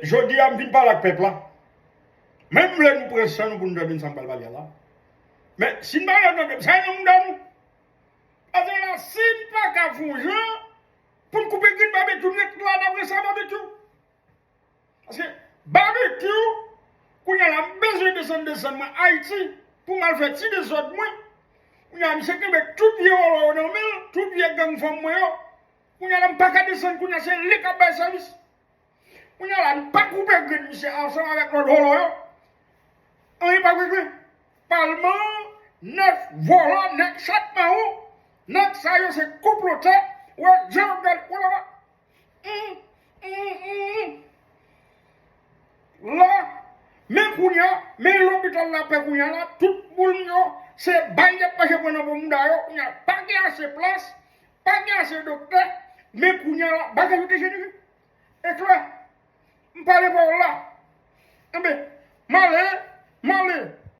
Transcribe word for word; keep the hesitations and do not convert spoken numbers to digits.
Jodi a m vin pale ak pèp la. Men m vle nou pran san nou pou nou tande sa m pral pale a la. Men si n pa tande, sa e nan mouda nou. Paske la, si n pa ka fè yon jan pou n koupe grenn Babekyou, n ret la dapre sa Babekyou. Paske Babekyou, kounye a la, m bezwen desann desann mwen Ayiti pou m al fè ti dezòd mwen. Kounye a, misye kenbe tout vye wòlò yo nan men l, tout vye gang fanm mwen yo. Kounye a la, m pa ka desann, kounye a, se li k ap bay sèvis. Kounye a la, n pa koupe grenn misye ansanm avèk lòt vòlò yo. Anyen p ap regle. Palman an, nèg vòlò, nèg chat mawon, nèg sa yo se konplotè, wè, jan yo gade, oh là là. Hum, hum, hum. La, men kounye a, men lopital lapè kounye a la, tout moun yo, se bay y ap mache pran nan po mouda yo, kounye a, pa gen ase plas, pa gen ase doktè, men kounye a la, bagay yo dejenere. E klè, m pale pawòl la. Enben, m ale, m ale,